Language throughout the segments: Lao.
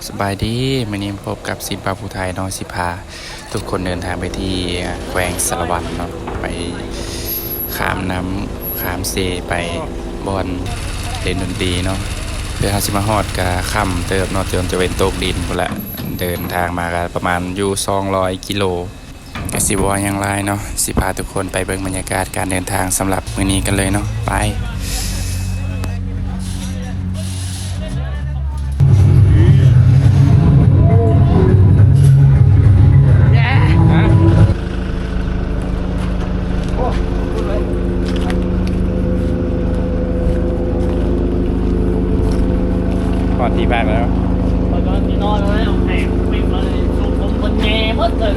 ສະບາຍດີ ມື້ນີ້ພົບກັບສິດບ່າວຜູ້ໄທເນາະ ຊິພາທຸກຄົນເດີນທາງໄປທີ່ແຂວງສາລະວັນເນາະ ໄປຂ້າມນ້ຳຂ້າມເຊໄປບ່ອນຫຼິ້ນດົນຕີເນາະ ເພື່ອເຮົາຊິມາຮອດກະຄ່ຳເຕີບເນາະ ຈົນຕາເວັນຕົກດິນພຸ້ນລະ ເດີນທາງມາກະປະມານຢູ່ສອງຮ້ອຍກິໂລ. ກະຊິບໍ່ວ່າຫຍັງຫຼາຍເນາະ ຊິພາທຸກຄົນໄປເບິ່ງບັນຍາກາດການເດີນທາງສຳລັບມື້ນີ້ກັນເລີຍເນາະ ໄປ. ຮອດທີ່ພັກແລ້ວ ຂ້ອຍກຳລັງຊິນອນແລ້ວ ແຂກເຕັມເລີຍ ຊົງຜົມເພິ່ນແຍ່ໝົດເລີຍ.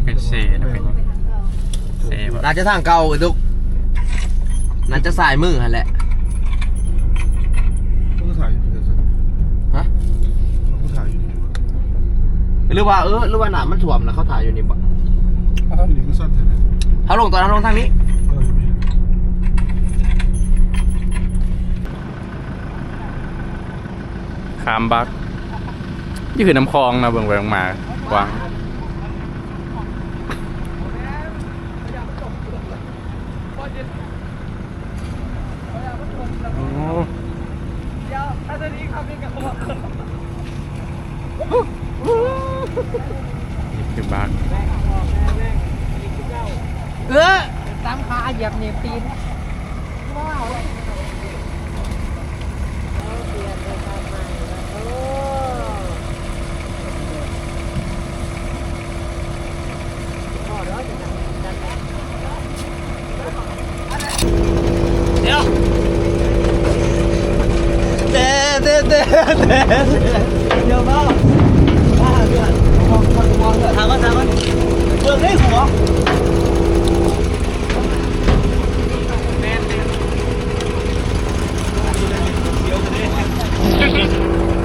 ເປັນເຊ ເປັນເຊບໍ່ ໜ້າຈະທາງເກົ່າເອີ ຕຸກ ໜ້າຈະຊ້າຍມືຫັ້ນແຫຼະ. ຮະ ຫຼືວ່າ ເອີ ຫຼືວ່ານ້ຳມັນຖ້ວມແລ້ວເຂົາຖ່າຍຢູ່ນີ້ບໍ? ເຮົາລົງຕອນເຮົາລົງທາງນີ້ ຂ້າມບັກ ນີ້ຄືນ້ຳຄອງນະ ເບິ່ງໄປເບິ່ງມາກວ້າງ. ໂອ້ ຄືບັກ ເອີ ຕຳຂາຢຽບໜີບຕີນ.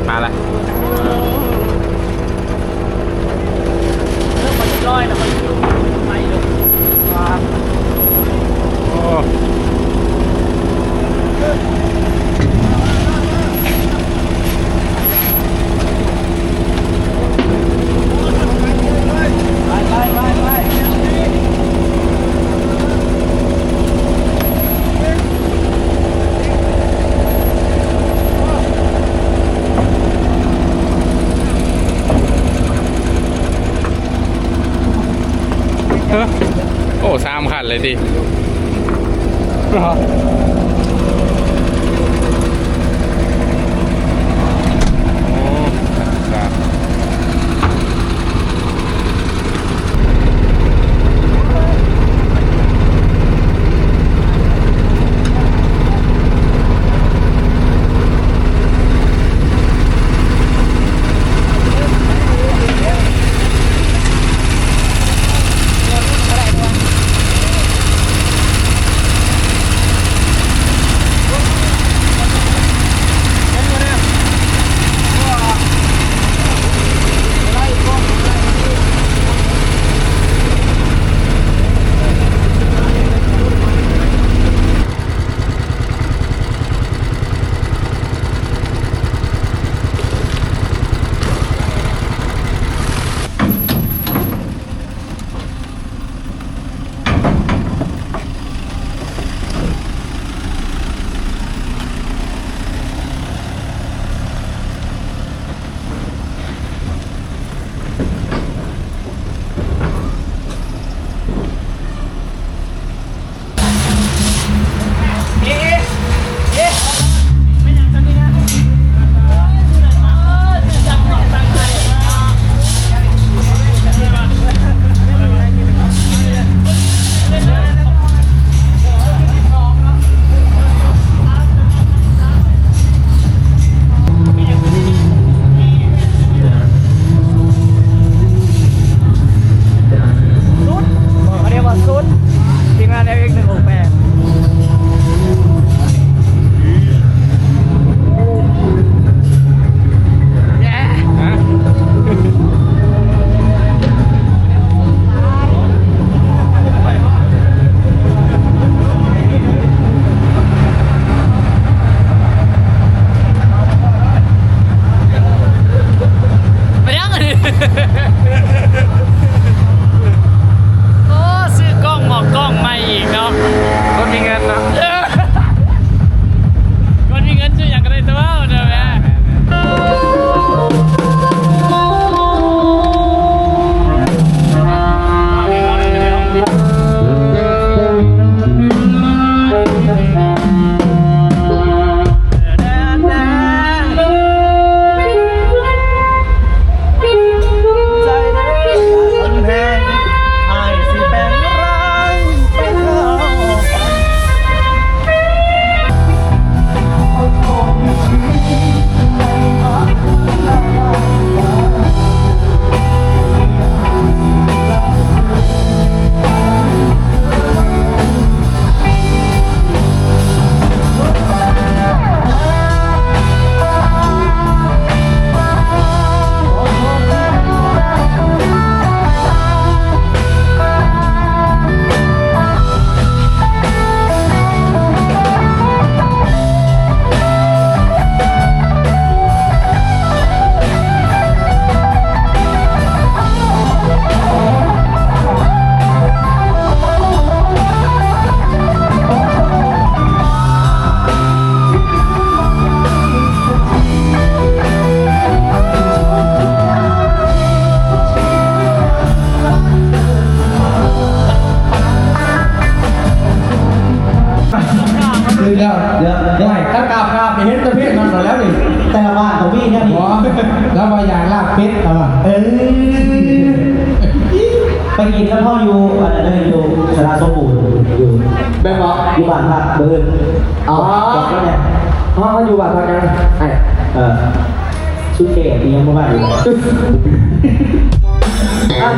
ມາລະ ໂອ້ ໂອ້ ສາມຄັນເລີຍຕິ. ແຕ່ລະບ້ານກໍມີແນວນີ້. ບໍ່ ລາວວ່າຢາກລາບເປັດ ລາວວ່າ. ເອີ ໄປກິນນຳເຮົາຢູ່ອັນນັ້ນເດີ ຢູ່ສາລາສົມບູນ ຢູ່ ແມ່ນບໍ່? ຢູ່ບ້ານພັກເບີນ. ອໍ ບອກ ບອກແລ້ວແຫຼະ ເຮົາ ເຮົາຢູ່ບ້ານພັກຫຍັງ ອ້າຍ? ເອີ ສຸດເຂດອີ່ຫຍັງປະມານນີ້. ອ່ະ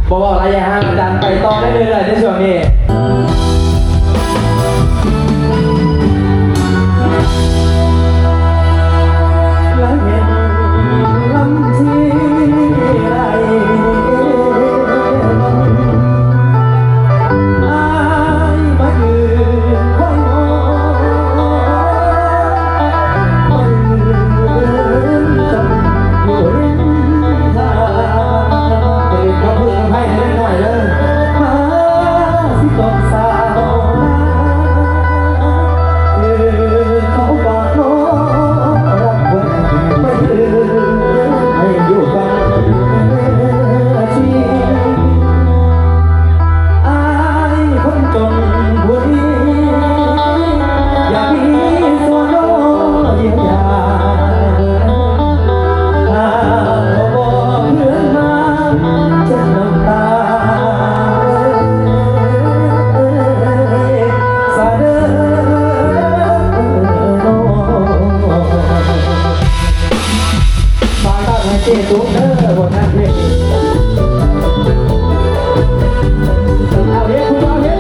ບໍ່ເວົ້າຫຼາຍ ຢ່າຫ່າງອາຈານ ໄປຕໍ່ໄດ້ເລື້ອຍໆ ໃນຊ່ວງນີ້. ລະເຫັນລຳທີ່ໄດ້ ອ້າຍມາຢືນຄອຍມອງ ມາຢືນຈ້ອງຢູ່ລິມທາງ. ຢ່າລືມກັບເພື່ອນກັບໃຜເດີ ນ້ອຍເດີ. ມາຊິຕ້ອງສາວນາ ເອີ ເຂົາປາກນ້ອງຮັກຄົນໄປເດີ ໃຫ້ຢູ່ຟັງເດີ. ອ້າຍຄົນຈົນຜູ້ນີ້ ຢ່າມີສ່ວນນ້ອຍຢ້ຽມຢາມ ຫາກບໍ່ບອກເພື່ອນມາເຈັບນ້ຳຕາ ສາເດີ. ຝາກຕ້ອນໃຫ້ເຈ້ຕຸກເດີ ຜົນງານເພງນີ້. ເອົາເຮັດ ເອົາເຮັດ.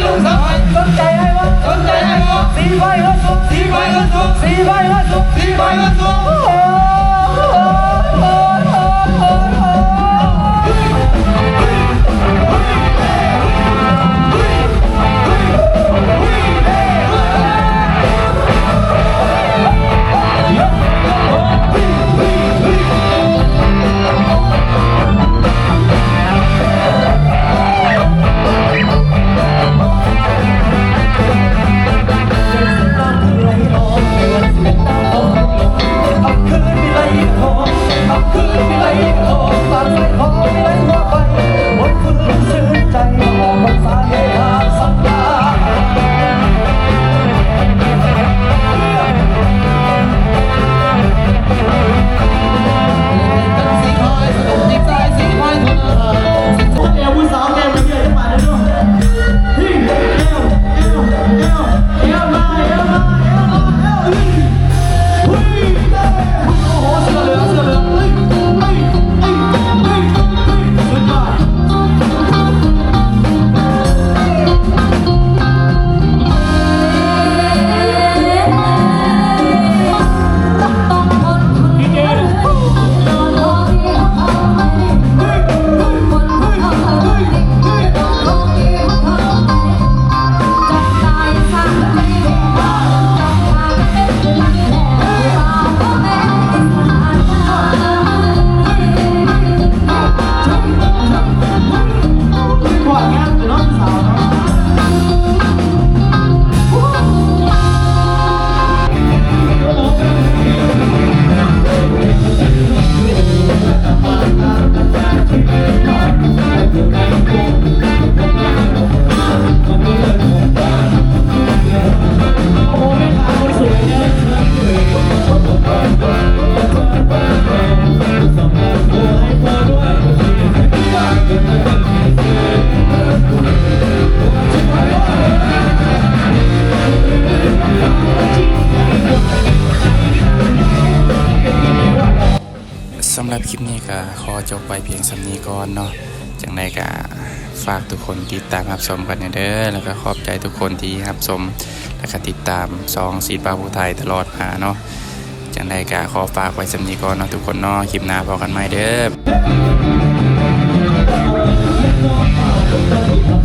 ສົນໃຈອ້າຍບໍ່? ສົນໃຈອ້າຍບໍ່? ສີໄຟເຮືອນສຸກ ສີໄຟເຮືອນສຸກ ສີໄຟເຮືອນສຸກ ສີໄຟເຮືອນສຸກ. ສຳລັບຄລິບນີ້ກໍຂໍຈົບໄວ້ພຽງສ່ຳນີ້ກ່ອນເນາະ. ຈັ່ງໃດກໍຝາກທຸກຄົນຕິດຕາມຮັບຊົມກັນແດ່ເດີ້ ແລ້ວກໍຂອບໃຈທຸກຄົນທີ່ຮັບຊົມ ແລ້ວກໍຕິດຕາມຊ່ອງສີຟ້າຜູ້ໄທຕະຫຼອດມາເນາະ. ຈັ່ງໃດກໍຂໍຝາກໄວ້ສ່ຳນີ້ກ່ອນເນາະທຸກຄົນເນາະ, ຄລິບໜ້າພໍ້ກັນໃໝ່ເດີ້.